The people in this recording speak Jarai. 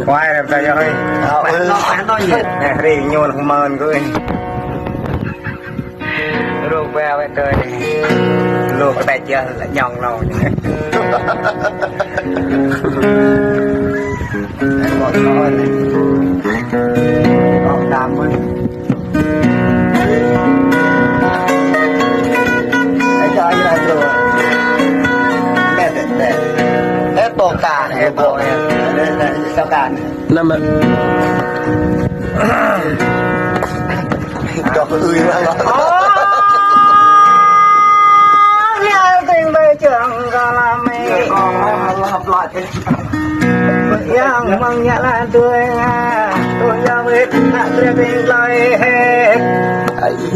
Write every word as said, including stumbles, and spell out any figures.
Quay rep ta yơh ơi. Neh ri ñu neh mơn kơ ơi. Ruk ba wet tơi. Lu kơ ta chia lă ñong lo. Ê, cho anh ra rồi. Mẹ, mẹ, mẹ. Ê, tô cà này, tô này. Ê, ê, tô cà này. Năm ạ. Cho cái ư mà. Ơ, nhà tình bây trường có làm mẹ. Con lặp lại. Yang mong nhà là tôi, tôi yang biết, tôi biết lời hết.